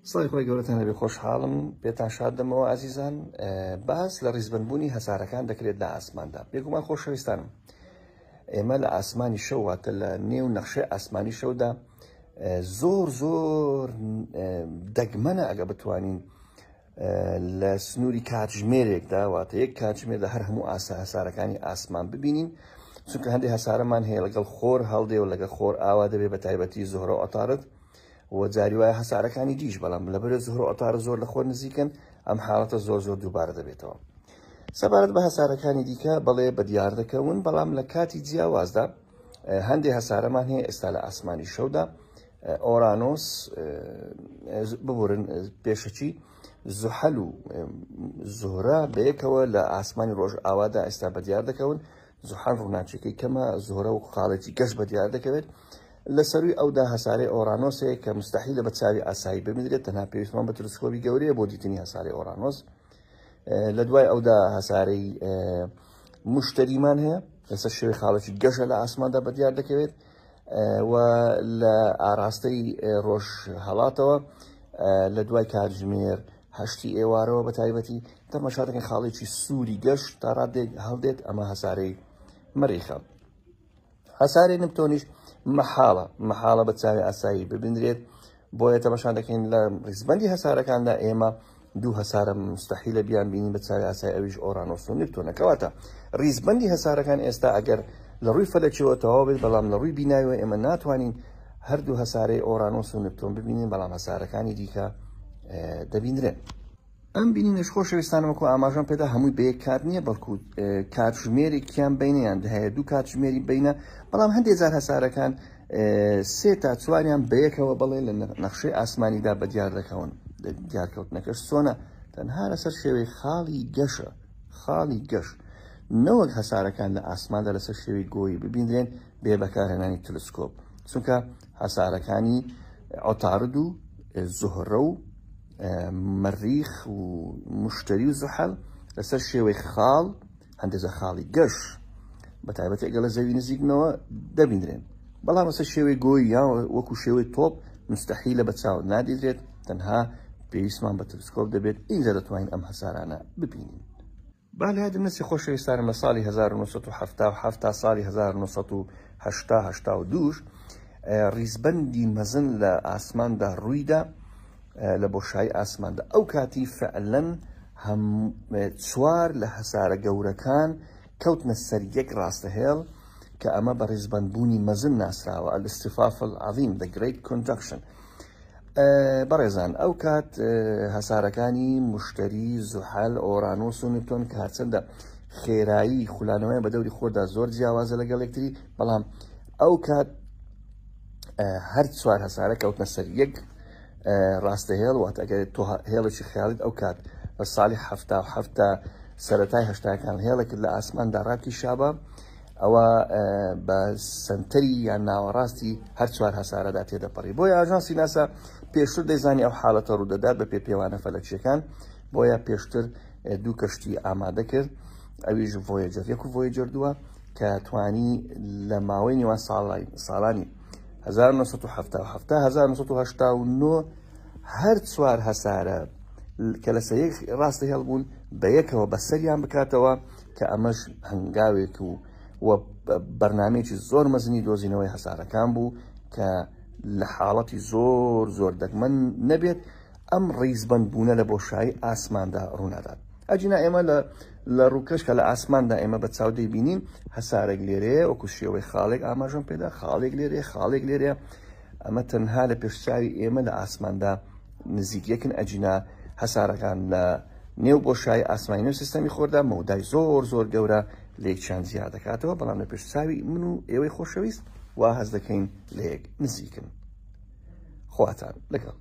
سڵاوی خوای گەورەتان هەبێ خۆشحاڵم پێتان شاد دەمەوە ئازیزان باس لە ڕیزبەندبوونی هەسارەکان دەکرێت لە ئاسماندا بێگومان خۆشەویستانم ئێمە لە ئاسمانی شەو واتە لە نێو نەخشەی ئاسمانی شەودا زۆر زۆر دەگمەنە ئەگە بتوانین لە سنووری کاتژمێرێکدا واتە یەک کاتژمێردا هەر هەموو ئاسا هەسارەکانی ئاسمان ببینین چونکە هەندێک هەسارەمان هەیە لەگەڵ خۆر هەڵدێ و لەگەڵ خۆر ئاوا دەبێ بە تایبەتی زۆرە و عتارد و جاری وایە هەسارەکانی دیش بەڵام لەبەرە زۆر و عتارد زۆر لە خۆر نزیکن ئەم حاڵەتە زۆر زۆر دووبارە دەبێتەوە سەبارەت بە هەسارەکانی دیکە بەڵێ بە دیار دەکەون بەڵام لە کاتی جیاوازدا هەندێک هەسارەمان هەیە ئێستا لە ئاسمانی شەودا ئۆرانۆس ببورن پێشەکی زوحەل و زۆرە بەیەکەوە لە ئاسمانی ڕۆژ ئاوادا ئێستا بە دیار دەکەون زوحەل ڕووناچەکەی کەمە زۆرە و خاڵێکی گەش بە دیار دەکەوێت لە سەروی ئەودا هەسارەی ئۆرانۆسەیە کە مستحیلە بە چاوی ئاسایی ببینرێت تەنها پێویستمان بە تلسکۆبی گەورەیە بۆ دیتنی هەسارەی ئۆرانۆس لە دوای ئەودا هەسارەی مشتریمان هەیە لەسەر شێوەی خاڵێکی گەشە لە ئاسماندا بە دیار دەکەوێت و لە ئاراستەی ڕۆژ هەڵاتەوە لە دوای کاتژمێر هەشتی ئێوارەوە بە تایبەتی تەمەشا دەکەن خاڵێکی سووری گەشت تا ڕادێک هەڵدێت ئەمە هەسارەی مەریخە هەسارەی نپتۆنیش مەحاڵە مەحاڵە بە چاوی ئاسایی ببینرێت بۆیە تەمەشا دەکەین لە ڕیزبەندی هەسارەکاندا ئێمە دوو هەسارە مستحیلە بیان بینین بە چاوی ئاسای ئەویش ئۆرانۆس و نپتۆنە کەواتە ڕیزبەندی هەسارەکان ئێستا ئەگەر لە ڕووی فەلەکیەوە تەواو بێت بەڵام لە ڕووی بیناویەوە ئێمە ناتوانین هەردوو هەسارەی ئۆرانۆس و نپتۆن ببینین بەڵام هەسارەکانی دیکە دەبینرێن. ئەم بینینەش خۆشەویستان وەکو ئاماژەم پێدا هەمووی بە یەک کات نییە بەڵکو کاتژمێرێکیان بینیان هەیە دوو کاتژمێری بینە بەڵام هەندێک جار هەسارەکان سێ تا چواریان بەیەکەوە بەڵێ لە نەخشەی ئاسمانیدا بە دیار دەکەون دیارکەوتنەکەش چۆنە تەنها لەسەر شێوەی خاڵی گەشە خاڵی گەش نەوەک هەسارەکان لە ئاسماندا لەسەر شێوەی گۆیی ببیندرێن بێ بەکارهێنانی تلسکۆپ چونکە هەسارەکانی عتارد و زوهرە و مەریخ و مشتری و زوحەل لەسەر شێوەی خاڵ هەندێک جار خاڵی گەش بە تایبەتی ئەگەر لە زەوی نزیک بنەوە دەبیندرێن بەڵام لەسەر شێوەی گۆی یا وەکو شێوەی تۆپ مستحیلە بە چاو نادیدرێت تەنها پێویستمان بە تلسکۆپ دەبێت ئینجا دەتوانین ئەم هەسارانە ببینین. با لە یادم نەچێ خۆشەویستانم لە ساڵی 1977 تا ساڵی 1980 82 ڕیزبەندی مەزن لە ئاسماندا ڕوویدا لە بۆشایی ئاسماندا ئەو کاتی فعلەن هەم چوار لە هەسارە گەورەکان کەوتنە سەر یەک ڕاستەهێڵ کە ئەمە بە ڕیزبەندبوونی مەزن ناسراوە الاصطفاف العظیم the great conjunction بەڕێزان ئەو کات هەسارەکانی مشتری زوحەل ئۆرانۆس و نپتۆن کە هەرچەندە خێرایی خولانەوەیان بە دەوری خۆردا زۆر جیاوازە لەگەڵ یەکتری بەڵام ئەو کات هەر چوار هەسارە کەوتنە سەر یەک ڕاستە هێڵ واتە ئەگەر تۆ هێڵێکی خیاڵیت ئەو کات لە ساڵی حەفتا و حەفتا سەرەتای هەشتاکان هێڵێکت لە ئاسماندا ڕاکیشابە ئەوە بە سنتەری یان ناوەڕاستی هەر چوار هەسارەدا تێدەپەڕی بۆیە ئاژانسی ناسا پێشتر دەیزانی ئەو حاڵەتە ڕوودەدات بە پێ پێوانە فەلەکیەکان بۆیە پێشتر دوو کەشتی ئامادە کرد ئەویش ڤۆیەجەر یەک و ڤۆیەجەر دووە کە توانی لە ماوەی نێوان ساڵانی 1970 تا 1989 هەر چوار هەسارە کە لەسەر یەک ڕاستە هێڵ بوون بە یەکەوە بەسەریان بکاتەوە کە ئەمەش هەنگاوێک و و بەرنمەیەکی زۆر مەزنی دۆزینەوەی هەسارەکان بوو کە لە حاڵەتی زۆر زۆر دەگمەن نەبێت ئەم ڕیزبەند بوونە لە بۆشایی ئاسماندا ڕوونادات. ئەگینا ئێمە لە لە ڕووکەش کە لە ئاسماندا ئێمە بە چاو دەیبینین هەسارێک لێرەیە وەکو شێوەی خاڵێک ئاماژەم پێدا خاڵێک لێرەیە خاڵێک لێرەیە ئەمە تەنها لە پێشچاوی ئێمە لە ئاسماندا نزیک یەکن ئەگینا هەسارەکان لە نێو بۆشایی ئاسمانی نێو سیستەمی خۆردا مەودای زۆر زۆر گەورە لێکیان جیا دەکاتەوە بەڵام لە پێشچاوی من و ئێوەی خۆشەویست وا هەست دەکەین لە یەک نزیکن خواتان لەگەڵ.